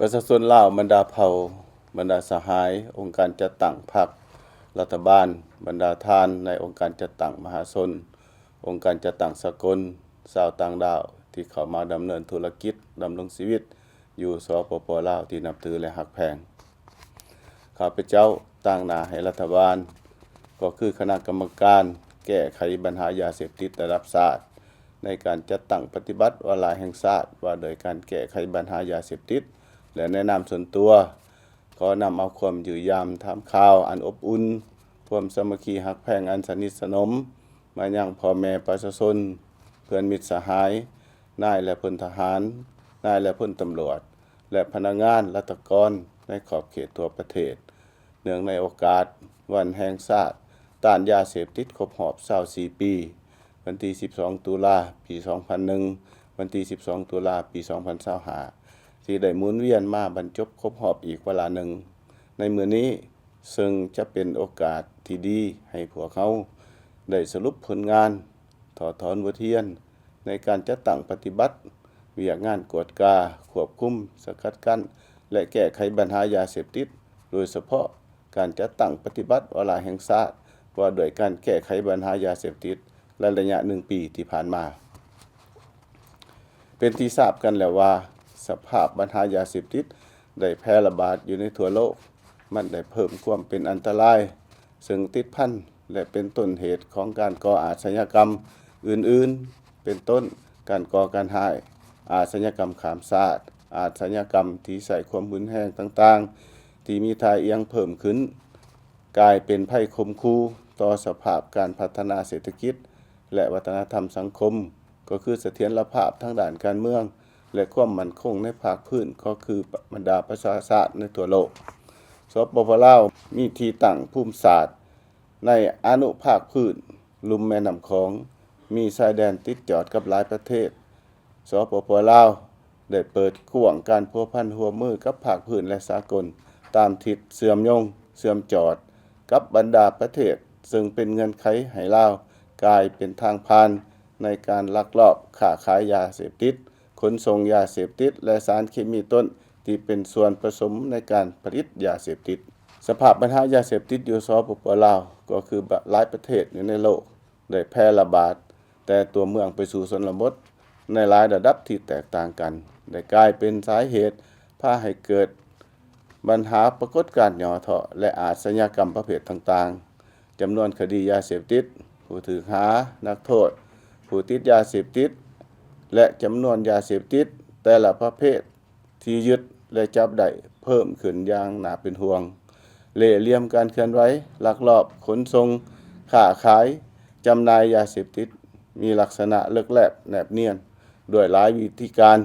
ປະຊາຊົນລາວ ບັນດາເຜົ່າ, ບັນດາສະຫາຍ, ອົງການຈັດຕັ້ງພັກ, ລັດຖະບານ, ບັນດາທ່ານໃນອົງການຈັດຕັ້ງມະຫາຊົນ, ອົງການຈັດຕັ້ງສາກົນ, ຊາວຕ່າງດ້າວທີ່ເຂົ້າມາດຳເນີນທຸລະກິດ, ດຳລົງຊີວິດຢູ່ ສປປ ລາວ ທີ່ນັບຖື ແລະ ຮັກແພງ. ຂ້າພະເຈົ້າຕາງໜ້າໃຫ້ລັດຖະບານ ກໍຄືຄະນະກຳມະການແກ້ໄຂບັນຫາຢາເສບຕິດລະດັບຊາດ ໃນການຈັດຕັ້ງປະຕິບັດວາລະແຫ່ງຊາດ ວ່າດ້ວຍການແກ້ໄຂບັນຫາຢາເສບຕິດ ແລະ ໃນນາມສ່ວນຕົວ ຂໍນຳເອົາຄວາມຢ້ຽມຢາມຖາມຂ່າວອັນອົບອຸ່ນ, ຄວາມສາມັກຄີຮັກແພງອັນສະໜິດສະໜົມ ມາຍັງພໍ່ແມ່ປະຊາຊົນ, ເພື່ອນມິດສະຫາຍ, ນາຍ ແລະ ພົນທະຫານ, ນາຍ ແລະ ພົນຕຳຫຼວດ ແລະ ພະນັກງານລັດຖະກອນໃນຂອບເຂດທົ່ວປະເທດ ເນື່ອງໃນໂອກາດວັນແຫ່ງຊາດຕ້ານຢາເສບຕິດຄົບຮອບຊາວສີ່ປີ, ວັນທີສິບສອງ ຕຸລາ ປີສອງພັນໜຶ່ງ, ວັນທີສິບສອງ ຕຸລາ ປີສອງພັນຊາວຫ້າ ທີ່ໄດ້ໝູນວຽນມາບັນຈົບຄົບຮອບອີກວາລະໜຶ່ງໃນມື້ນີ້, ເຊິ່ງຈະເປັນໂອກາດທີ່ດີໃຫ້ພວກເຮົາໄດ້ສະຫຼຸບຜົນງານ, ຖອດຖອນບົດຮຽນໃນການຈັດຕັ້ງປະຕິບັດວຽກງານກວດກາ, ຄວບຄຸມ, ສະກັດກັ້ນ ແລະ ແກ້ໄຂບັນຫາຢາເສບຕິດ, ໂດຍສະເພາະການຈັດຕັ້ງປະຕິບັດວາລະແຫ່ງຊາດ ວ່າດ້ວຍການແກ້ໄຂບັນຫາຢາເສບຕິດ ໃນໄລຍະໜຶ່ງປີທີ່ຜ່ານມາ. ເປັນທີ່ຊາບກັນແລ້ວວ່າ ສະພາບບັນຫາຢາເສບຕິດໄດ້ແຜ່ລະບາດຢູ່ໃນທົ່ວໂລກ, ມັນໄດ້ເພີ່ມຄວາມເປັນອັນຕະລາຍ ເຊິ່ງຕິດພັນ ແລະ ເປັນຕົ້ນເຫດຂອງການກໍ່ອາຊະຍາກຳອື່ນໆ ເປັນຕົ້ນ ການກໍ່ການຮ້າຍ, ອາຊະຍາກຳຂ້າມຊາດ, ອາຊະຍາກຳທີ່ໃຊ້ຄວາມຮຸນແຮງຕ່າງໆ ທີ່ມີທ່າອ່ຽງເພີ່ມຂຶ້ນ ກາຍເປັນໄພຂົ່ມຂູ່ຕໍ່ສະພາບການພັດທະນາເສດຖະກິດ ແລະ ວັດທະນະທຳສັງຄົມ, ກໍຄືສະຖຽນລະພາບທາງດ້ານການເມືອງ ແລະ ຄວາມໝັ້ນຄົງໃນພາກພື້ນ, ກໍຄືບັນດາປະຊາຊາດໃນທົ່ວໂລກ. ສປປ ລາວ ມີທີ່ຕັ້ງພູມສາດໃນອະນຸພາກພື້ນລຸ່ມແມ່ນ້ຳຂອງ, ມີຊາຍແດນຕິດຈອດກັບຫຼາຍປະເທດ. ສປປ ລາວ ໄດ້ເປີດກວ້າງການພົວພັນຮ່ວມມືກັບພາກພື້ນ ແລະ ສາກົນ ຕາມທິດເຊື່ອມໂຍງ, ເຊື່ອມຈອດກັບບັນດາປະເທດ, ເຊິ່ງເປັນເງື່ອນໄຂໃຫ້ລາວກາຍເປັນທາງຜ່ານໃນການລັກລອບຄ້າຂາຍຢາເສບຕິດ, ຂົນສົ່ງຢາເສບຕິດ ແລະ ສານເຄມີຕົ້ນທີ່ເປັນສ່ວນປະສົມໃນການຜະລິດຢາເສບຕິດ. ສະພາບບັນຫາຢາເສບຕິດຢູ່ ສປປ ລາວ ກໍຄືຫຼາຍປະເທດຢູ່ໃນໂລກ ໄດ້ແຜ່ລະບາດແຕ່ຕົວເມືອງໄປສູ່ຊົນນະບົດໃນຫຼາຍລະດັບທີ່ແຕກຕ່າງກັນ, ໄດ້ກາຍເປັນສາເຫດພາໃຫ້ເກີດບັນຫາປາກົດການຫຍໍ້ທໍ້ ແລະ ອາຊະຍາກຳປະເພດຕ່າງໆ. ຈຳນວນຄະດີຢາເສບຕິດ, ຜູ້ຖືກຫາ, ນັກໂທດ, ຜູ້ຕິດຢາເສບຕິດ ແລະ ຈຳນວນຢາເສບຕິດແຕ່ລະປະເພດ ທີ່ຍຶດ ແລະ ຈັບໄດ້ເພີ່ມຂຶ້ນຢ່າງໜ້າເປັນຫ່ວງ. ເລ່ຫຼ່ຽມການເຄື່ອນໄຫວ, ລັກລອບຂົນສົ່ງ, ຄ້າຂາຍ, ຈຳໜ່າຍຢາເສບຕິດ ມີລັກສະນະເລິກແລບແນບນຽນ ດ້ວຍຫຼາຍວິທີການ,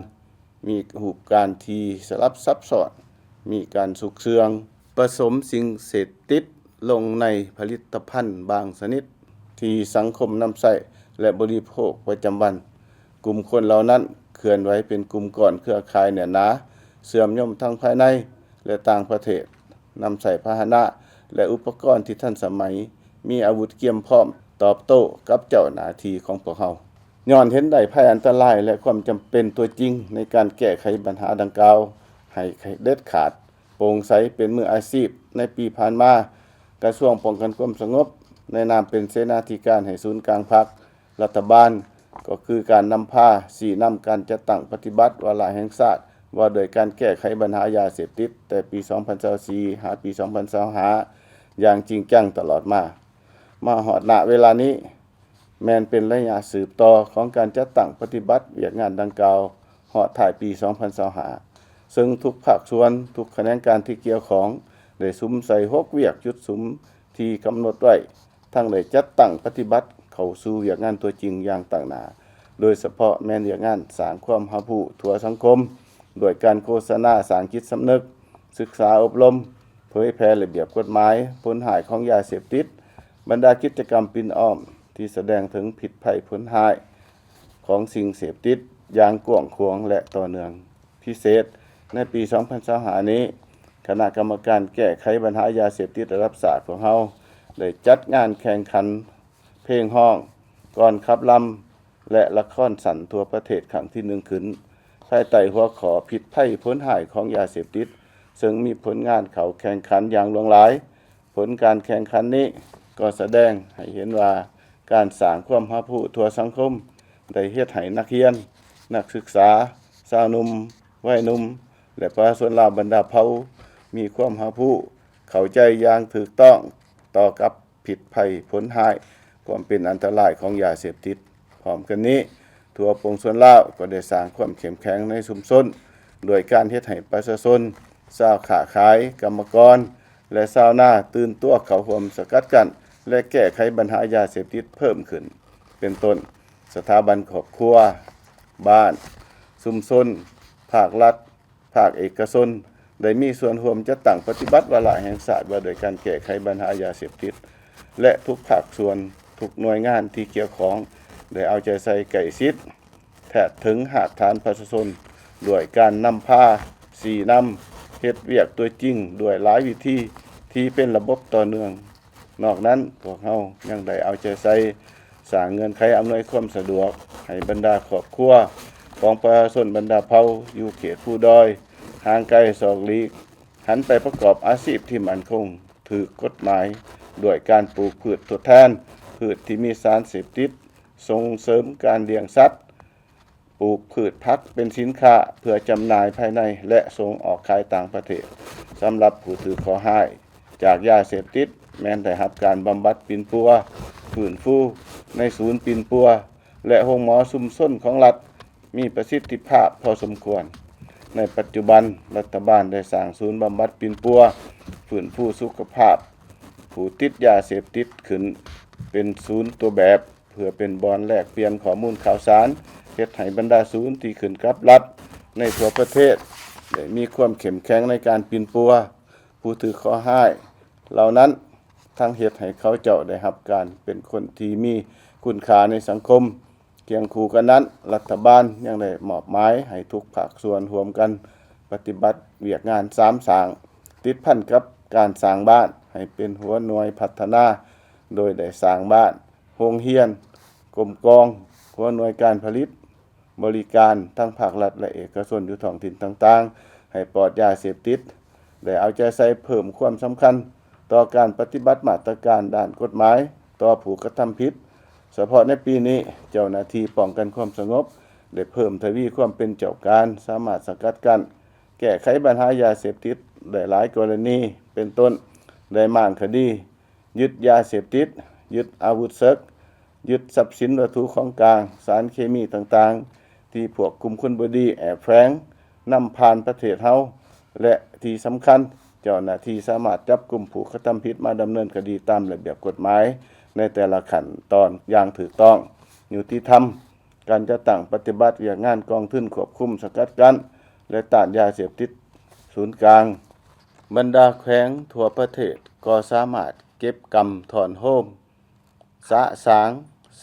ມີຮູບການທີ່ສະຫຼັບຊັບຊ້ອນ, ມີການຊຸກເຊື່ອງ, ປະສົມສິ່ງເສບຕິດລົງໃນຜະລິດຕະພັນບາງຊະນິດ ທີ່ສັງຄົມນຳໃຊ້ ແລະ ບໍລິໂພກປະຈຳວັນ. ກຸ່ມຄົນເຫຼົ່ານັ້ນເຄື່ອນໄຫວເປັນກຸ່ມກ້ອນເຄືອຂ່າຍແໜ້ນໜາ, ເຊື່ອມໂຍມທັງພາຍໃນ ແລະ ຕ່າງປະເທດ, ນຳໃຊ້ພາຫະນະ ແລະ ອຸປະກອນທີ່ທັນສະໄໝ, ມີອາວຸດກຽມພ້ອມຕອບໂຕ້ກັບເຈົ້າໜ້າທີ່ຂອງພວກເຮົາ. ຍ້ອນເຫັນໄດ້ໄພອັນຕະລາຍ ແລະ ຄວາມຈຳເປັນຕົວຈິງໃນການແກ້ໄຂບັນຫາດັ່ງກ່າວໃຫ້ເດັດຂາດ, ໂປ່ງໃສ, ເປັນມືອາຊີບ. ໃນປີຜ່ານມາ, ກະຊວງປ້ອງກັນຄວາມສະຫງົບ ໃນນາມເປັນເສນາທິການໃຫ້ສູນກາງພັກ, ລັດຖະບານ ກໍຄືການນຳພາຊີ້ນຳການຈັດຕັ້ງປະຕິບັດວາລະແຫ່ງຊາດ ວ່າດ້ວຍການແກ້ໄຂບັນຫາຢາເສບຕິດ ແຕ່ປີສອງພັນຊາວສີ່ ຫາປີສອງພັນຊາວຫ້າ ຢ່າງຈິງຈັງຕະຫຼອດມາ. ມາຮອດ ນະ ເວລານີ້ ແມ່ນເປັນໄລຍະສືບຕໍ່ຂອງການຈັດຕັ້ງປະຕິບັດວຽກງານດັ່ງກ່າວ ຮອດທ້າຍປີສອງພັນຊາວຫ້າ ເຊິ່ງທຸກພາກສ່ວນ, ທຸກຂະແໜງການທີ່ກ່ຽວຂ້ອງ ໄດ້ສຸມໃສ່ຫົກວຽກຈຸດສຸມທີ່ກຳນົດໄວ້, ທັງໄດ້ຈັດຕັ້ງປະຕິບັດເຂົ້າສູ່ວຽກງານຕົວຈິງຢ່າງຕັ້ງໜ້າ, ໂດຍສະເພາະແມ່ນວຽກງານສ້າງຄວາມຮັບຮູ້ທົ່ວສັງຄົມ ດ້ວຍການໂຄສະນາສ້າງຈິດສຳນຶກ, ສຶກສາອົບຮົມ, ເຜີຍແຜ່ລະບຽບກົດໝາຍ, ຜົນຮ້າຍຂອງຢາເສບຕິດ, ບັນດາກິດຈະກຳປິ່ນອ້ອມທີ່ສະແດງເຖິງພິດໄພຜົນຮ້າຍຂອງສິ່ງເສບຕິດຢ່າງກວ້າງຂວາງ ແລະ ຕໍ່ເນື່ອງ. ພິເສດ, ໃນປີສອງພັນຊາວຫ້ານີ້, ຄະນະກຳມະການແກ້ໄຂບັນຫາຢາເສບຕິດລະດັບຊາດພວກເຮົາ ໄດ້ຈັດງານແຂ່ງຂັນເພງຮ້ອງ, ກອນຂັບລຳ ແລະ ລະຄອນສັ້ນທົ່ວປະເທດຄັ້ງທີໜຶ່ງຂຶ້ນ, ພາຍໃຕ້ຫົວຂໍ້ ພິດໄພຜົນຮ້າຍຂອງຢາເສບຕິດ, ເຊິ່ງມີຜົນງານເຂົ້າແຂ່ງຂັນຢ່າງຫຼວງຫຼາຍ. ຜົນການແຂ່ງຂັນນີ້ກໍສະແດງໃຫ້ເຫັນວ່າ ການສ້າງຄວາມຮັບຮູ້ທົ່ວສັງຄົມ ໄດ້ເຮັດໃຫ້ນັກຮຽນ, ນັກສຶກສາ, ຊາວໜຸ່ມ, ໄວໜຸ່ມ ແລະ ປະຊາຊົນລາວບັນດາເຜົ່າ ມີຄວາມຮັບຮູ້ເຂົ້າໃຈຢ່າງຖືກຕ້ອງຕໍ່ກັບພິດໄພຜົນຮ້າຍ ຄວາມເປັນອັນຕະລາຍຂອງຢາເສບຕິດ. ພ້ອມກັນນີ້, ທົ່ວປວງຊົນລາວກໍໄດ້ສ້າງຄວາມເຂັ້ມແຂງໃນຊຸມຊົນ ດ້ວຍການເຮັດໃຫ້ປະຊາຊົນ, ຊາວຄ້າຂາຍ, ກຳມະກອນ ແລະ ຊາວນາຕື່ນຕົວເຂົ້າຮ່ວມສະກັດກັ້ນ ແລະ ແກ້ໄຂບັນຫາຢາເສບຕິດເພີ່ມຂຶ້ນ ເປັນຕົ້ນ ສະຖາບັນຄອບຄົວ, ບ້ານ, ຊຸມຊົນ, ພາກລັດ, ພາກເອກະຊົນ ໄດ້ມີສ່ວນຮ່ວມຈັດຕັ້ງປະຕິບັດວາລະແຫ່ງຊາດວ່າດ້ວຍການແກ້ໄຂບັນຫາຢາເສບຕິດ ແລະ ທຸກພາກສ່ວນ, ທຸກໜ່ວຍງານທີ່ກ່ຽວຂ້ອງ ໄດ້ເອົາໃຈໃສ່ໃກ້ຊິດ ແທດເຖິງຮາກຖານປະຊາຊົນ ດ້ວຍການນຳພາ, ຊີ້ນຳ, ເຮັດວຽກຕົວຈິງດ້ວຍຫຼາຍວິທີທີ່ເປັນລະບົບຕໍ່ເນື່ອງ. ນອກນັ້ນ, ພວກເຮົາຍັງໄດ້ເອົາໃຈໃສ່ສ້າງເງື່ອນໄຂອຳນວຍຄວາມສະດວກໃຫ້ບັນດາຄອບຄົວຂອງປະຊາຊົນບັນດາເຜົ່າຢູ່ເຂດພູດອຍ, ຫ່າງໄກສອກຫຼີກ, ຫັນໄປປະກອບອາຊີບທີ່ໝັ້ນຄົງ, ຖືກກົດໝາຍ, ດ້ວຍການປູກພືດທົດແທນພືດທີ່ມີສານເສບຕິດ, ສົ່ງເສີມການລ້ຽງສັດ, ປູກພືດຜັກເປັນສິນຄ້າເພື່ອຈຳໜ່າຍພາຍໃນ ແລະ ສົ່ງອອກຂາຍຕ່າງປະເທດ. ສຳລັບຜູ້ຖືກເຄາະຮ້າຍຈາກຢາເສບຕິດ ແມ່ນໄດ້ຮັບການບຳບັດປິ່ນປົວ, ຟື້ນຟູໃນສູນປິ່ນປົວ ແລະ ໂຮງໝໍຊຸມຊົນຂອງລັດ ມີປະສິດທິພາບພໍສົມຄວນ. ໃນປັດຈຸບັນ, ລັດຖະບານໄດ້ສ້າງສູນບຳບັດປິ່ນປົວ, ຟື້ນຟູສຸຂະພາບຜູ້ຕິດຢາເສບຕິດຂຶ້ນເປັນສູນຕົວແບບ ເພື່ອເປັນບ່ອນແລກປ່ຽນຂໍ້ມູນຂ່າວສານ, ເຮັດໃຫ້ບັນດາສູນທີ່ຂຶ້ນກັບລັດໃນທົ່ວປະເທດ ໄດ້ມີຄວາມເຂັ້ມແຂງໃນການປິ່ນປົວຜູ້ຖືກເຄາະຮ້າຍເຫຼົ່ານັ້ນ, ທັງເຮັດໃຫ້ເຂົາເຈົ້າໄດ້ຮັບການເປັນຄົນທີ່ມີຄຸນຄ່າໃນສັງຄົມ. ຄຽງຄູ່ກັນນັ້ນ, ລັດຖະບານຍັງໄດ້ມອບໝາຍໃຫ້ທຸກພາກສ່ວນຮ່ວມກັນປະຕິບັດວຽກງານສາມສ້າງ ຕິດພັນກັບການສ້າງບ້ານໃຫ້ເປັນຫົວໜ່ວຍພັດທະນາ, ໂດຍໄດ້ສ້າງບ້ານ, ໂຮງຮຽນ, ກົມກອງ, ຫົວໜ່ວຍການຜະລິດ, ບໍລິການ ທັງພາກລັດ ແລະ ເອກະຊົນຢູ່ທ້ອງຖິ່ນຕ່າງໆ ໃຫ້ປອດຢາເສບຕິດ, ໄດ້ເອົາໃຈໃສ່ເພີ່ມຄວາມສຳຄັນຕໍ່ການປະຕິບັດມາດຕະການດ້ານກົດໝາຍຕໍ່ຜູ້ກະທຳຜິດ. ສະເພາະໃນປີນີ້, ເຈົ້າໜ້າທີ່ປ້ອງກັນຄວາມສະຫງົບໄດ້ເພີ່ມທະວີຄວາມເປັນເຈົ້າການ, ສາມາດສະກັດກັ້ນ, ແກ້ໄຂບັນຫາຢາເສບຕິດໄດ້ຫຼາຍກໍລະນີ, ເປັນຕົ້ນ ໄດ້ມ້າງຄະດີ, ຍຶດຢາເສບຕິດ, ຍຶດອາວຸດເສິກ, ຍຶດຊັບສິນວັດຖຸຂອງກາງ, ສານເຄມີຕ່າງໆ ທີ່ພວກກຸ່ມຄົນບໍ່ດີແອບແຝງນຳຜ່ານປະເທດເຮົາ ແລະ ທີ່ສຳຄັນ, ເຈົ້າໜ້າທີ່ສາມາດຈັບກຸມຜູ້ກະທຳຜິດມາດຳເນີນຄະດີຕາມລະບຽບກົດໝາຍໃນແຕ່ລະຂັ້ນຕອນຢ່າງຖືກຕ້ອງ, ຍຸຕິທຳ. ການຈັດຕັ້ງປະຕິບັດວຽກງານກອງທຶນຄວບຄຸມ, ສະກັດກັ້ນ ແລະ ຕ້ານຢາເສບຕິດສູນກາງ. ບັນດາແຂວງທົ່ວປະເທດກໍສາມາດເກັບກຳທ້ອນໂຮມ ສະສາງ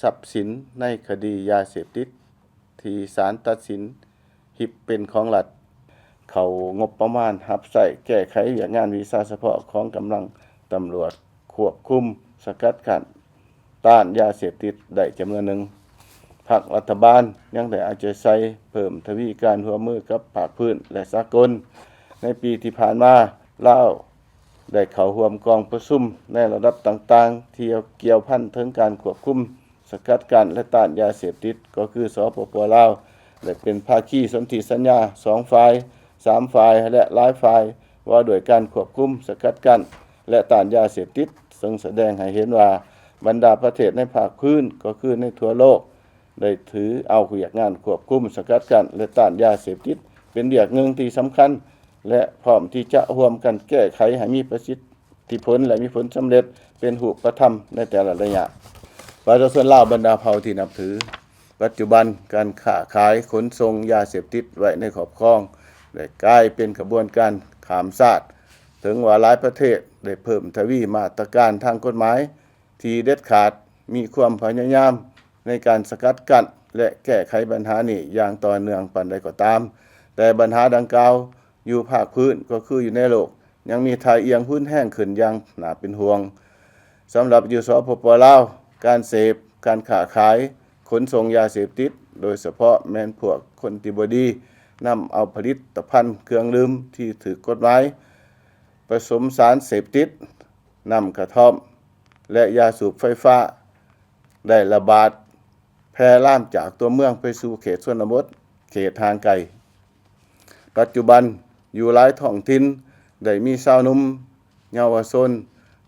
ຊັບສິນໃນຄະດີຢາເສບຕິດທີ່ສານຕັດສິນຮິບເປັນຂອງລັດ ເຂົ້າງົບປະມານຮັບໃຊ້ແກ້ໄຂວຽກງານວິຊາສະເພາະຂອງກຳລັງຕຳຫຼວດຄວບຄຸມ, ສະກັດກັ້ນ, ຕ້ານຢາເສບຕິດໄດ້ຈຳນວນໜຶ່ງ. ພັກລັດຖະບານຍັງໄດ້ເອົາໃຈໃສ່ເພີ່ມທະວີການຮ່ວມມືກັບພາກພື້ນ ແລະ ສາກົນ. ໃນປີທີ່ຜ່ານມາ, ລາວ ໄດ້ເຂົ້າຮ່ວມກອງປະຊຸມໃນລະດັບຕ່າງໆ ທີ່ກ່ຽວພັນເຖິງການຄວບຄຸມ, ສະກັດກັ້ນ ແລະ ຕ້ານຢາເສບຕິດ ກໍຄື ສປປ ລາວ ໄດ້ເປັນພາຄີສົນທິສັນຍາສອງຝ່າຍ, ສາມຝ່າຍ ແລະ ຫຼາຍຝ່າຍ ວ່າດ້ວຍການຄວບຄຸມ, ສະກັດກັ້ນ ແລະ ຕ້ານຢາເສບຕິດ, ເຊິ່ງສະແດງໃຫ້ເຫັນວ່າ ບັນດາປະເທດໃນພາກພື້ນ ກໍຄືໃນທົ່ວໂລກ ໄດ້ຖືເອົາວຽກງານຄວບຄຸມ, ສະກັດກັ້ນ ແລະ ຕ້ານຢາເສບຕິດ ເປັນວຽກໜຶ່ງທີ່ສຳຄັນ ແລະ ພ້ອມທີ່ຈະຮ່ວມກັນແກ້ໄຂໃຫ້ມີປະສິດທິຜົນ ແລະ ມີຜົນສຳເລັດເປັນຮູບປະທຳໃນແຕ່ລະໄລຍະ. ປະຊາຊົນລາວບັນດາເຜົ່າທີ່ນັບຖື, ປັດຈຸບັນການຄ້າຂາຍຂົນສົ່ງຢາເສບຕິດໄວ້ໃນຄອບຄອງ ໄດ້ກາຍເປັນຂະບວນການຂ້າມຊາດ, ເຖິງວ່າຫຼາຍປະເທດໄດ້ເພີ່ມທະວີມາດຕະການທາງກົດໝາຍ ທີ່ເດັດຂາດ, ມີຄວາມພະຍາຍາມໃນການສະກັດກັ້ນ ແລະ ແກ້ໄຂບັນຫານີ້ຢ່າງຕໍ່ເນື່ອງປານໃດກໍຕາມ, ແຕ່ບັນຫາດັ່ງກ່າວຢູ່ພາກພື້ນ ກໍຄືຢູ່ໃນໂລກ ຍັງມີທ່າອ່ຽງຮຸນແຮງຂຶ້ນຢ່າງໜ້າເປັນຫ່ວງ. ສຳລັບຢູ່ ສປປ ລາວ, ການເສບ, ການຄ້າຂາຍ, ຂົນສົ່ງຢາເສບຕິດ, ໂດຍສະເພາະແມ່ນພວກຄົນທີ່ບໍ່ດີ, ນຳເອົາຜະລິດຕະພັນເຄື່ອງດື່ມທີ່ຖືກກົດໝາຍ ປະສົມສານເສບຕິດ, ນ້ຳກະທ່ອມ ແລະ ຢາສູບໄຟຟ້າ ໄດ້ລະບາດແຜ່ລາມຈາກຕົວເມືອງໄປສູ່ເຂດຊົນນະບົດ, ເຂດຫ່າງໄກ. ປັດຈຸບັນ, ຢູ່ຫຼາຍທ້ອງຖິ່ນໄດ້ມີຊາວໜຸ່ມ, ເຍົາວະຊົນ,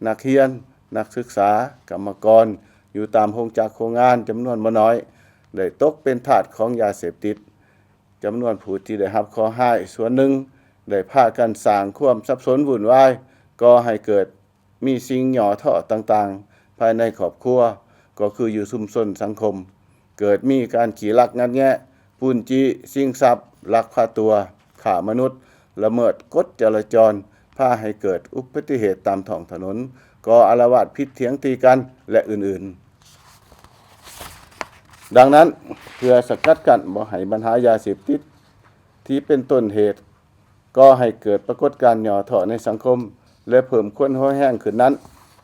ນັກຮຽນ, ນັກສຶກສາ, ກຳມະກອນ ຢູ່ຕາມໂຮງຈັກໂຮງງານຈຳນວນບໍ່ໜ້ອຍ ໄດ້ຕົກເປັນທາດຂອງຢາເສບຕິດ. ຈຳນວນຜູ້ທີ່ໄດ້ຮັບເຄາະຮ້າຍສ່ວນໜຶ່ງ ໄດ້ພາກັນສ້າງຄວາມສັບສົນວຸ່ນວາຍ, ກໍ່ໃຫ້ເກີດມີສິ່ງຫຍໍ້ທໍ້ຕ່າງໆ ພາຍໃນຄອບຄົວ, ກໍຄືຢູ່ຊຸມຊົນສັງຄົມ. ເກີດມີການຂີ້ລັກງັດແງະ, ປຸ້ນຈີ້, ຊິງຊັບ, ລັກພາຕົວ, ຄ້າມະນຸດ, ລະເມີດກົດຈະລາຈອນ, ພາໃຫ້ເກີດອຸປະຕິເຫດຕາມທ້ອງຖະໜົນ, ກໍ່ອາລະວາດຜິດຖຽງຕີກັນ ແລະ ອື່ນໆ. ດັ່ງນັ້ນ, ເພື່ອສະກັດກັ້ນບໍ່ໃຫ້ບັນຫາຢາເສບຕິດທີ່ເປັນຕົ້ນເຫດກໍ່ໃຫ້ເກີດປາກົດການຫຍໍ້ທໍ້ໃນສັງຄົມ ແລະ ເພີ່ມຄວາມຮຸນແຮງຂຶ້ນນັ້ນ,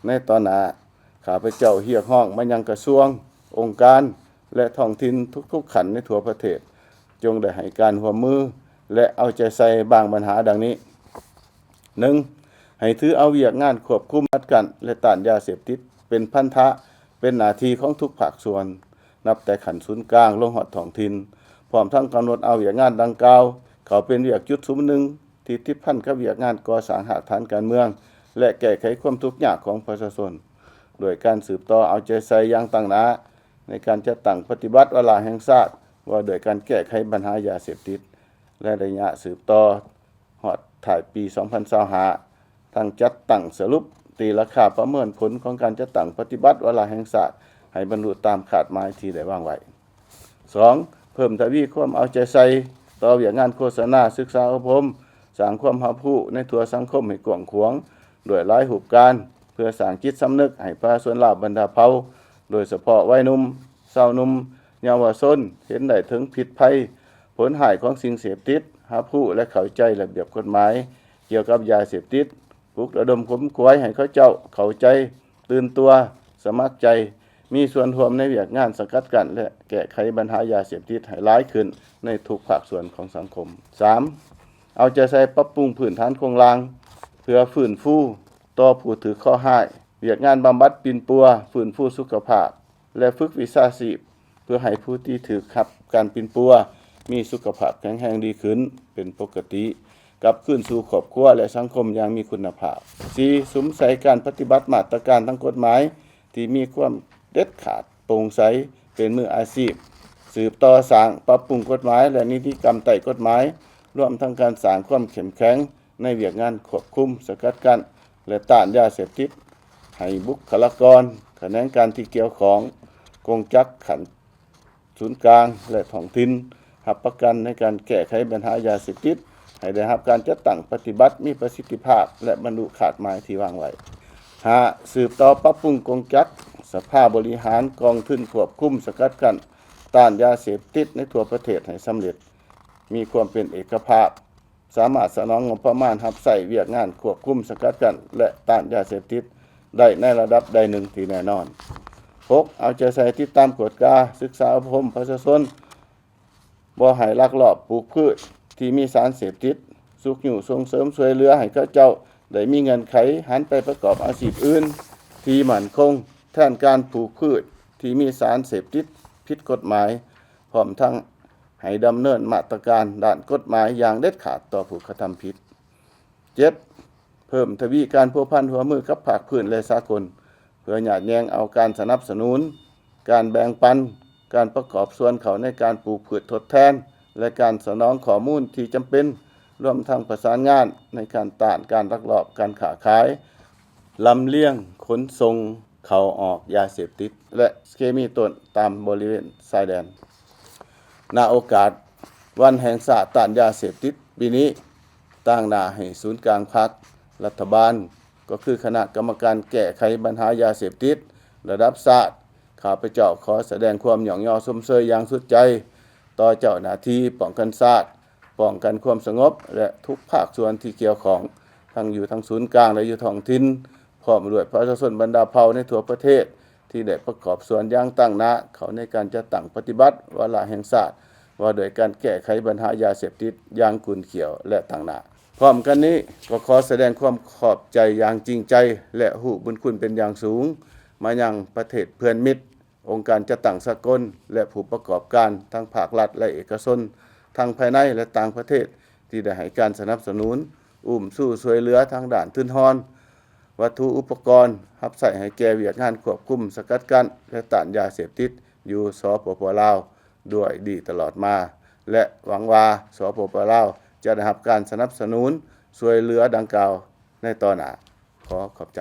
ໃນຕອນໜ້າ, ຂ້າພະເຈົ້າຮຽກຮ້ອງມາຍັງກະຊວງ, ອົງການ ແລະ ທ້ອງຖິ່ນທຸກໆຂັ້ນໃນທົ່ວປະເທດ, ຈົ່ງໄດ້ໃຫ້ການຮ່ວມມື ແລະ ເອົາໃຈໃສ່ບາງບັນຫາດັ່ງນີ້. ໜຶ່ງ, ໃຫ້ຖືເອົາວຽກງານຄວບຄຸມ, ສະກັດກັ້ນ ແລະ ຕ້ານຢາເສບຕິດເປັນພັນທະ, ເປັນໜ້າທີ່ຂອງທຸກພາກສ່ວນ, ນັບແຕ່ຂັ້ນສູນກາງລົງຮອດທ້ອງຖິ່ນ, ພ້ອມທັງກຳນົດເອົາວຽກງານດັ່ງກ່າວເຂົ້າເປັນວຽກຈຸດສຸມໜຶ່ງ ທີ່ຕິດພັນກັບວຽກງານກໍ່ສ້າງຮາກຖານການເມືອງ ແລະ ແກ້ໄຂຄວາມທຸກຍາກຂອງປະຊາຊົນ, ດ້ວຍການສືບຕໍ່ເອົາໃຈໃສ່ຢ່າງຕັ້ງໜ້າ ໃນການຈັດຕັ້ງປະຕິບັດວາລະແຫ່ງຊາດ ວ່າດ້ວຍການແກ້ໄຂບັນຫາຢາເສບຕິດ ແລະ ໄລຍະສືບຕໍ່ ຮອດທ້າຍປີສອງພັນຊາວຫ້າ ທັງຈັດຕັ້ງສະຫຼຸບຕີລາຄາປະເມີນຜົນຂອງການຈັດຕັ້ງປະຕິບັດວາລະແຫ່ງຊາດ ໃຫ້ບັນລຸຕາມຄາດໝາຍທີ່ໄດ້ວາງໄວ້. ສອງ, ເພີ່ມທະວີຄວາມເອົາໃຈໃສ່ຕໍ່ວຽກງານໂຄສະນາ, ສຶກສາອົບຮົມ, ສ້າງຄວາມຮັບຮູ້ໃນທົ່ວສັງຄົມໃຫ້ກວ້າງຂວາງ ດ້ວຍຫຼາຍຮູບການ ເພື່ອສ້າງຈິດສຳນຶກໃຫ້ປະຊາຊົນລາວບັນດາເຜົ່າ, ໂດຍສະເພາະໄວໜຸ່ມ, ຊາວໜຸ່ມ, ເຍົາວະຊົນ ເຫັນໄດ້ເຖິງພິດໄພ, ຜົນຮ້າຍຂອງສິ່ງເສບຕິດ, ຮັບຮູ້ ແລະ ເຂົ້າໃຈລະບຽບກົດໝາຍກ່ຽວກັບຢາເສບຕິດ, ປຸກລະດົມຂົນຂວາຍໃຫ້ເຂົາເຈົ້າເຂົ້າໃຈ, ຕື່ນຕົວ, ສະໝັກໃຈ, ມີສ່ວນຮ່ວມໃນວຽກງານສະກັດກັ້ນ ແລະ ແກ້ໄຂບັນຫາຢາເສບຕິດໃຫ້ຫຼາຍຂຶ້ນໃນທຸກພາກສ່ວນຂອງສັງຄົມ. ສາມ, ເອົາໃຈໃສ່ປັບປຸງພື້ນຖານໂຄງລ່າງ ເພື່ອຟື້ນຟູຕໍ່ຜູ້ຖືກເຄາະຮ້າຍ, ວຽກງານບຳບັດປິ່ນປົວ, ຟື້ນຟູສຸຂະພາບ ແລະ ຝຶກວິຊາຊີບ ເພື່ອໃຫ້ຜູ້ທີ່ຖືກຮັບການປິ່ນປົວມີສຸຂະພາບແຂງແຮງດີຂຶ້ນເປັນປົກກະຕິ, ກັບຄືນສູ່ຄອບຄົວ ແລະ ສັງຄົມຢ່າງມີຄຸນນະພາບ. ສີ່, ສຸມໃສ່ການປະຕິບັດມາດຕະການທາງກົດໝາຍທີ່ມີຄວາມເດັດຂາດ, ໂປ່ງໃສ, ເປັນມືອາຊີບ, ສືບຕໍ່ສ້າງ, ປັບປຸງກົດໝາຍ ແລະ ນິຕິກຳໃຕ້ກົດໝາຍ, ລວມທັງການສ້າງຄວາມເຂັ້ມແຂງໃນວຽກງານຄວບຄຸມ, ສະກັດກັ້ນ ແລະ ຕ້ານຢາເສບຕິດ ໃຫ້ບຸກຄະລາກອນ, ຂະແໜງການທີ່ກ່ຽວຂ້ອງ, ກົງຈັກຂັ້ນສູນກາງ ແລະ ທ້ອງຖິ່ນ ຮັບປະກັນໃນການແກ້ໄຂບັນຫາຢາເສບຕິດ ໃຫ້ໄດ້ຮັບການຈັດຕັ້ງປະຕິບັດມີປະສິດທິພາບ ແລະ ບັນລຸຄາດໝາຍທີ່ວາງໄວ້. ຫ້າ, ສືບຕໍ່ປັບປຸງກົງຈັກສະພາບໍລິຫານກອງທຶນຄວບຄຸມ, ສະກັດກັ້ນ, ຕ້ານຢາເສບຕິດໃນທົ່ວປະເທດໃຫ້ສຳເລັດ, ມີຄວາມເປັນເອກະພາບ, ສາມາດສະໜອງງົບປະມານຮັບໃຊ້ວຽກງານຄວບຄຸມ, ສະກັດກັ້ນ ແລະ ຕ້ານຢາເສບຕິດໄດ້ໃນລະດັບໃດໜຶ່ງທີ່ແນ່ນອນ. ຫົກ, ເອົາໃຈໃສ່ຕິດຕາມກວດກາ, ສຶກສາອົບຮົມປະຊາຊົນ ບໍ່ໃຫ້ລັກລອບປູກພືດທີ່ມີສານເສບຕິດ, ຊຸກຍູ້ສົ່ງເສີມຊ່ວຍເຫຼືອໃຫ້ເຂົາເຈົ້າໄດ້ມີເງື່ອນໄຂຫັນໄປປະກອບອາຊີບອື່ນທີ່ໝັ້ນຄົງ ແທນການປູກພືດທີ່ມີສານເສບຕິດຜິດກົດໝາຍ, ພ້ອມທັງ ໃຫ້ດຳເນີນມາດຕະການດ້ານກົດໝາຍຢ່າງເດັດຂາດຕໍ່ຜູ້ກະທຳຜິດ. ເຈັດ, ເພີ່ມທະວີການພົວພັນຮ່ວມມືກັບພາກພື້ນ ແລະ ສາກົນ ເພື່ອຍາດແຍ່ງເອົາການສະໜັບສະໜູນ, ການແບ່ງປັນ, ການປະກອບສ່ວນເຂົ້າໃນການປູກພືດທົດແທນ ແລະ ການສະໜອງຂໍ້ມູນທີ່ຈຳເປັນ, ລວມທັງປະສານງານໃນການຕ້ານການລັກລອບການຄ້າຂາຍ, ລຳລຽງຂົນສົ່ງ ເຂົ້າອອກຢາເສບຕິດ ແລະ ເຄມີຕົ້ນຕາມບໍລິເວນຊາຍແດນ. ນະໂອກາດວັນແຫ່ງຊາດຕ້ານຢາເສບຕິດປີນີ້, ຕາງໜ້າໃຫ້ສູນກາງພັກ, ລັດຖະບານ, ກໍຄືຄະນະກຳມະການແກ້ໄຂບັນຫາຢາເສບຕິດລະດັບຊາດ, ຂ້າພະເຈົ້າຂໍສະແດງຄວາມຍ້ອງຍໍຊົມເຊີຍຢ່າງສຸດໃຈຕໍ່ເຈົ້າໜ້າທີ່ປ້ອງກັນຊາດ, ປ້ອງກັນຄວາມສະຫງົບ ແລະ ທຸກພາກສ່ວນທີ່ກ່ຽວຂ້ອງ, ທັງຢູ່ທາງສູນກາງ ແລະ ຢູ່ທ້ອງຖິ່ນ, ພ້ອມດ້ວຍປະຊາຊົນບັນດາເຜົ່າໃນທົ່ວປະເທດ ທີ່ໄດ້ປະກອບສ່ວນຢ່າງຕັ້ງໜ້າເຂົ້າໃນການຈັດຕັ້ງປະຕິບັດວາລະແຫ່ງຊາດ ວ່າດ້ວຍການແກ້ໄຂບັນຫາຢາເສບຕິດຢ່າງກຸ້ນຂ້ຽວ ແລະ ຕັ້ງໜ້າ. ພ້ອມກັນນີ້ ກໍຂໍສະແດງຄວາມຂອບໃຈຢ່າງຈິງໃຈ ແລະ ຮູ້ບຸນຄຸນເປັນຢ່າງສູງ ມາຍັງປະເທດເພື່ອນມິດ, ອົງການຈັດຕັ້ງສາກົນ ແລະ ຜູ້ປະກອບການທັງພາກລັດ ແລະ ເອກະຊົນ ທັງພາຍໃນ ແລະ ຕ່າງປະເທດ ທີ່ໄດ້ໃຫ້ການສະໜັບສະໜູນ, ອຸ້ມຊູຊ່ວຍເຫຼືອທາງດ້ານທຶນຮອນ, ວັດຖຸອຸປະກອນ ຮັບໃຊ້ໃຫ້ແກ່ວຽກງານຄວບຄຸມ, ສະກັດກັ້ນ ແລະ ຕ້ານຢາເສບຕິດ ຢູ່ ສປປ ລາວ ດ້ວຍດີຕະຫຼອດມາ ແລະ ຫວັງວ່າ ສປປ ລາວ ຈະໄດ້ຮັບການສະໜັບສະໜູນຊ່ວຍເຫຼືອດັ່ງກ່າວໃນຕໍ່ໜ້າ. ຂໍຂອບໃຈ.